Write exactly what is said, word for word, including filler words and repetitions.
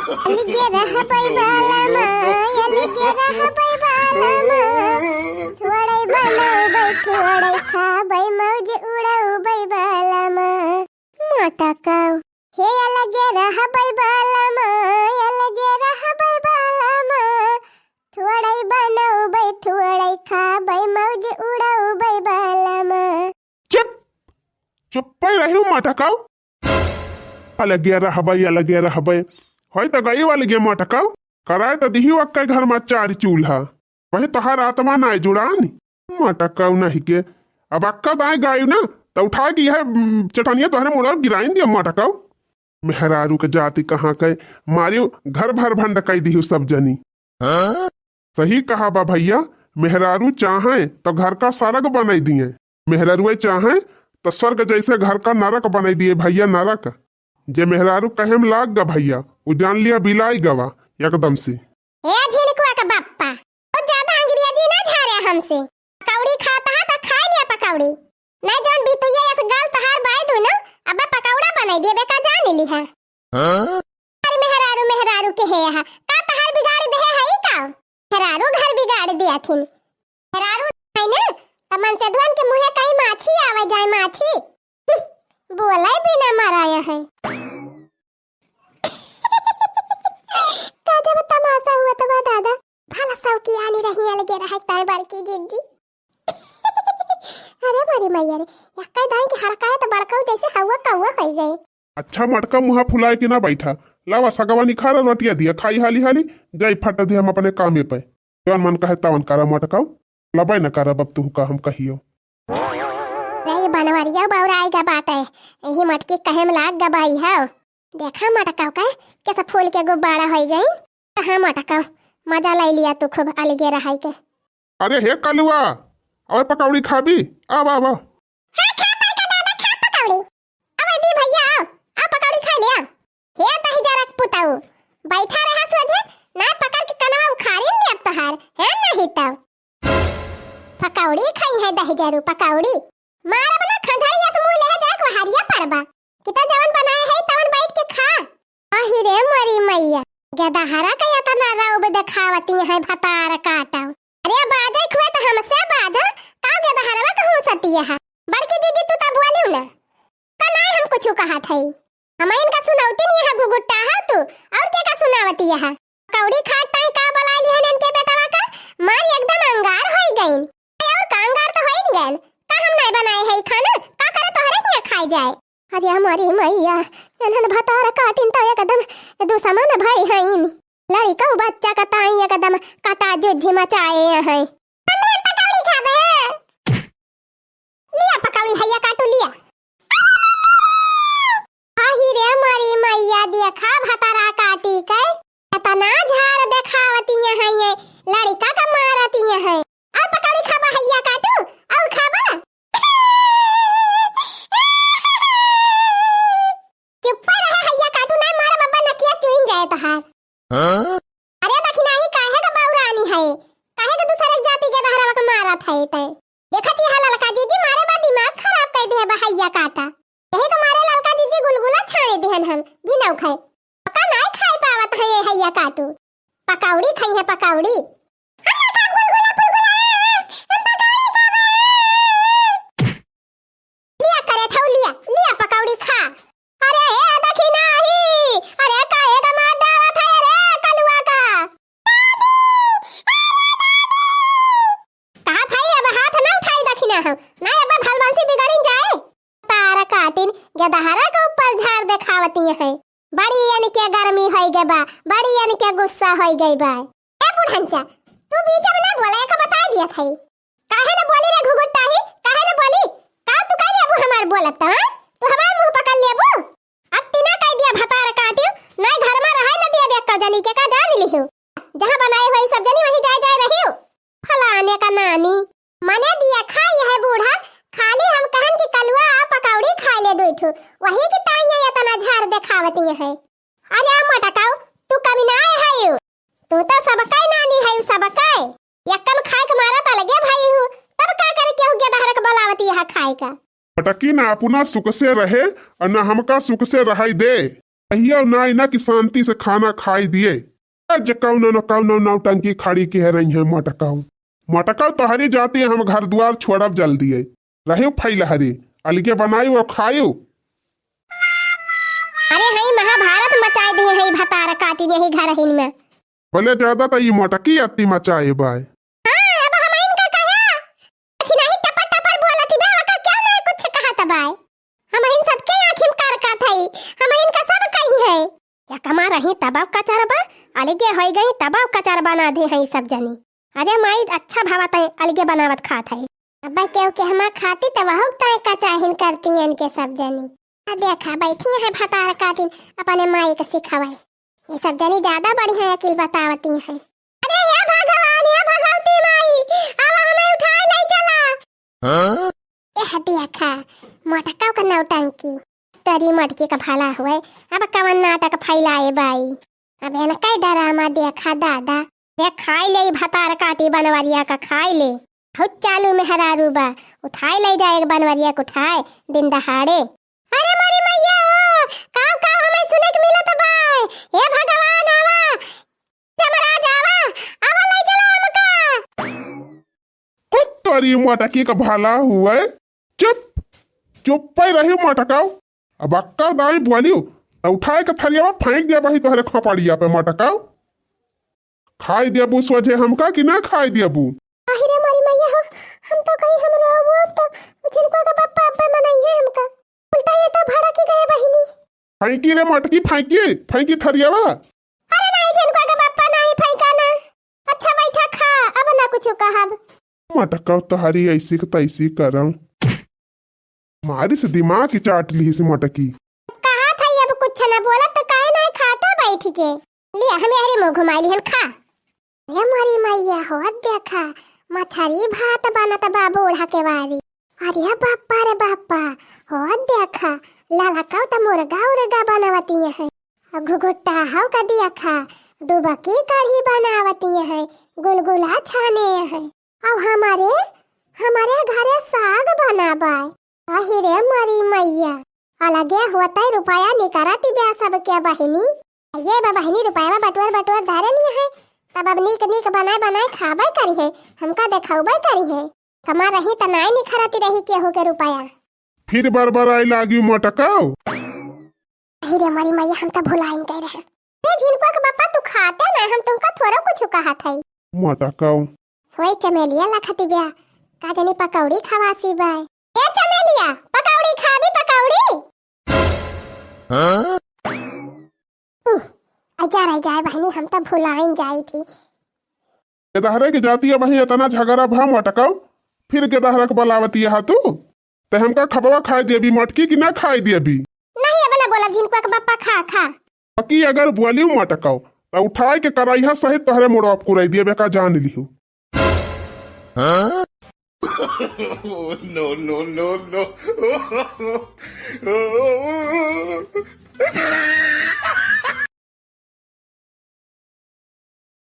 अलगे रहबै बालमा, अलगे रहबै बालमा, थोड़ै बनौबै, थोड़ै खाबै, मौज उड़ौबै बालमा। मटकाऊ, हे अलगे रहबै बालमा, अलगे रहबै बालमा, थोड़ै बनौबै, थोड़ै खाबै, मौज उड़ौबै बालमा। चुप, चुप्पै रहिउ मटकाऊ। अलगे रहबै, अलगे रहबै। होइ त गई अलगे मटकाऊ। कराए त दिहिउ अक्कै घर मा चार चूल्हा। वही तोहार आत्मा नाय जुड़ान। मटकाऊ नहीं के। अब अक्का दाएं गायु ना, त उठा के यह, उम, चटनिया तोहरे मुड़ा गिराइन दिया मटकाऊ। मेहरारू के जाति कहाँ के, मारिउ घर भर भंड कई दिहिउ सब जनी। सही कहा बा भइया, मेहरारू चाहें त घर का सरग बनाई दिए, मेहरारुए चाहें त स्वर्ग जैसे घर का नरक बनाई दिए भइया, नरक। जे मेहरारू कहे में लाग गा भइया, उ जान लिया बिलाई गवा एकदम से। ए झिनकुआ के बप्पा, तू ज्यादा अंग्रेजी ना झारे हमसे। पकौड़ी खात हा त खाई लिया पकौड़ी, नहीं जौन बितुइया यस गाल तोहार बाई दुनो, अबे पकौड़ा बनाई दिए बे का जान लिहा। अरे मेहरारू, मेहरारू के हे हा, का तोहार बिगाड़ दे है ई का? मेहरारू घर बिगाड़ दिया थिन। मेहरारू है ना, त मनसेधुअन के मुँहे कहीं माछी आवे जाए, माछी। बोले बिना मराया है। का जब तमाशा हुआ त बा दादा, भला सौकियानी रही अलगे रहे ताए बड़की जिज्जी। अरे मोरी मैया रे, यक्का दाई के हड़काए त बड़काऊ जैसे हवा कौवा होइ गए। अच्छा मटका मुँहा फुलाए के ना बैठा, लावा सगवा निखारा रोटिया दिया खाई हाली हाली, जाई फट दे हम अपने कामे पे। जौन मन कहे तवन करा मटकाऊ, लबै न करब अब तुहका हम कहियो। रे बनवरिया बौराई गा बाटे, यही मटकी कहे में लाग गा बाई हौ। देखा मटकाऊ का, कैसे फूल के गुब्बारा होइ गई। हाँ मटकाऊ, मजा लै लिया तू खूब अलगे रहाई के। अरे हे कलुआ, अबे पकौड़ी खाबी? आवा, आवा। हाँ, खा पाई का दादा, खा पकौड़ी। अबे दी भइया, आओ, आ पकौड़ी खाई लिया। हे दहिजरा के पुतऊ, बैठा रहा सोझे, ना पकड़ के कनवा उखाड़ी ले अब तोहार, है नहीं तब। पकौड़ी खाई है दहिजरू, पकौड़ी। मारब ना खंडहरिया से मुँह लेहे जाए कोहरिया परबा। कि तो जवन बनाए है तवन बैठ के खा। आही रे मोरी मैया, गेदहरा के एतना रौब देखावती है भतार काटा। अरे बाजै खुए त हमसे बाजा, का गेदहरवा कहूँ सतिया है। बड़की दीदी तू त बोलिउ ना, का नाय हम कुछु कहत हई। हम इनका सुनौती नहीं है घुघुट्टा है तू, और के का सुनावती है। पकौड़ी खात ताई का बोलाइ लिहन इनके बेटवा का, मार एकदम अंगार होइ गइन। और का अंगार त होइ गइन, का हम नाय बनाए है खाना, का करे तोहरे हिया खाए जाए। अरे हमारी मैया, एनहन भतार काटिन त एकदम दुश्मन भई हईन। लड़िका बच्चा का ताई एकदम कटा जुझी मचाए हैं। हमें पकौड़ी खाबे। लिया पकौड़ी हैया काटू लिया। आही रे मोरी मैया, देखा भतारा काटी के एतना झार देखावती है ये, लड़िका का मारती है। और पकौड़ी खाबा हैया काटू, और खाबा। चुप्पा रहे हैया काटू, ना मारा बाबा नकिया चुइन जाए तोहार। अरे दखिनाही काहे का बौरानी है, काहे का दूसरे के जाति के बहरवा के मारत है ते। देखत ही हा ललका जीजी मारे बा दिमाग खराब कर दे बा हैया काटा। यही तो मारे ललका जीजी गुलगुला छाने दिहन हम, भी नौ खाए। पका नाय खाए पावत है ये हैया काटू। पकौड़ी खाई है पकौड़ी। हम ना खाब गुलगुला फुलगुला, हम पकौड़ी खाबे। लिया करे ठौ लिया, लिया पकौड़ी खा। अरे हे दखिनाही, अरे काहे का मार डावत है रे कलुआ का? कहा था अब हाथ ना उठाई दखिना हो, ना अब भलबंसी बिगड़िन जाए। तारा काटिन गेदहरा के ऊपर झार देखावती है। बड़ी इनके गर्मी होइ गई बा, बड़ी इनके गुस्सा होइ गई बा। ए बुढ़ंचा, तू बीच में ना बोला, एक बताई दिया था। काहे न बोली रे घुघुट्टाही, काहे न बोली? का तू कह लेबू हमार बोलब त, हाँ? तू हमार मुंह पकड़ लेबू? अत्ती ना कह दिया भतार काटियो, नहीं घर में रहे न दिया बेक्का जनी के का जान लिहो। जहाँ बनाए हुए सब जनी वहीं जाए जाए रहियो। फलाने का नानी, मने दिया खा यह बूढ़ा, खाली हम कहन कि कलुआ आ पकौड़ी खा ले दो ठो, वही की ताइया इतना झार देखावती है। अरे आ मटकाऊ, तू कमी ना आए है यू। तू तो सबकै नानी है, सबकै। यक्कन खाए के मारा त लगे भाई हूँ, तब का करे केहू गेदहर के बोलावती है खाए का। मटकी ना अपना सुख से रहे और ना हमका सुख से रहाई दे। कहियो नाई ना कि शांति से खाना खाई दिए। आज कौनो न कौनो नौटंकी खड़ी किहे रही है मोटकऊ। मोटकऊ तोहरी जाति हम घर दुआर छोड़ब जल्दी है। रहे फैलहरी, अलगे बनाई वो खायू। अरे हई महाभारत मचाए दे हई भतार काटी यही घरहिन में। बोले ज्यादा तो ये मोटकी अति मचाए बाय। हाँ, अब हम इनका कहे। अखी नहीं टपर टपर बोलत ही बा, ओका क्यों नहीं कुछ कहत बाय? हम इन सबके आँखी में कारकात हई, हम इनका सब कही है। या कमा रही तब कचरबा, अलगे होई गई तब कचरबा ना दे हई सब जनी। अरे माई अच्छा भावत है, अलगे बनावत खात है। अब केहू के हमार खाती त वहू ताई का चाहिन करती हैं इनके सब जनी। आ देखा बैठी है भतार काटिन अपने माई के सिखावे। ये सब जनी ज्यादा बढ़िया अकिल बतावती हैं। अरे हे भगवान, हे भगवती माई, अब हमें उठाए ले चला। हाँ? एह देखा, मोटका का नौटंकी। तरी मोटकी का भला हुए, अब कवन नाटक फैलाए बाई। अब एन कई डरामा देखा दादा। देख खाई ले ई भतार काटी बनवरिया का खाई ले। बहुत चालू मेहरारू बा, उठाई ले जाए एक बनवरिया के उठाए दिन दहाड़े। अरे मोरी मैया हो, काव काव हमें सुने के मिलत बा। हे भगवान आवा, जमराज आवा, आवा ले चला हमका। तू तरी मोटकी का भला हुए। चुप, चुप पे रही मोटकाऊ। अब अक्का दाई बोलियो, त उठाए के थरियावा फेंक दिया बही तोहरे खोपड़िया पे मोटकाऊ। खाई देबू सोझे हमका कि ना खाई देबू? आहिरे मोरी मैया हो, हम तो कहीं हम रोबो तो झिनका का पप्पा अब्बा मनाई है हमका। उल्टा ये तो भड़की गए बहिनी। फेंकी रे मोटकी, फेंकी, फेंकी थरियावा। अरे नहीं, झिनका का पप्पा नहीं फेंका ना। अच्छा बैठा खा, अब ना कुछ कहब। मोटका तोहरी ऐसी के तैसी करम। मारी से दिमाग ही चाट ली से मोटकी। कहा था ये अब कुछ ना बोला तो काहे ना खाता बैठ के। लिया हम यहरे मुंह घुमाई लिहन खा। अरे मोरी मैया हो देखा, मछरी भात बनत बा बूढ़ा के बारी। अरे बापा रे बापा, हो देखा, ललका त मुर्गा उर्गा बनावती है। घुघुट्टा हव का देखा, डुबकी कढ़ी बनावती है, गुलगुला छाने है। अब हमारे, हमारे घरे साग बनाबे। अहि रे मोरी मैया, अलगे होतै रुपया निकरत बा सबके बहिनी। ये बा बहिनी, रुपया बटोर बटोर धरे नहीं है, तब अब नीक नीक बनाए बनाए खाबे करी है, हमका देखाबे करी है। कमा रही त नाई निखरती रही केहू के रुपया। फिर बरबराई लागी मोटकाऊ। अहि रे मोरी मैया, हम तो भुलाइन गए रहे। रे झिनकुआ के बापा, तू खाते ना, हम तुमका थोड़ा कुछ कहत है। मोटकाऊ। होए चमेलिया लखती ब्या, का जानी पकौड़ी खवासी बाय। ए चमेलिया, पकौड़ी खाबी पकौड़ी? हाँ? इह, आ जा रह जाए बहिनी, हम तो भुलाइन जाई थी। गेदहरे के जातिया बही इतना झगड़ा भा मोटकाऊ, फिर गेदहरा के बलावतिया हा तू? ते हमका खपवा खाए देबी मोटकी कि ना खाए देबी? नहीं, अब ना बोलब, झिनकुआ के बप्पा खा, खा। बाकी अगर बोलियो मोटकाऊ, त उठाए के करैहा सहित तोहरे मुड़वा पुराई देबे का जान लिहू। हाँ? Oh, no, no, no, no।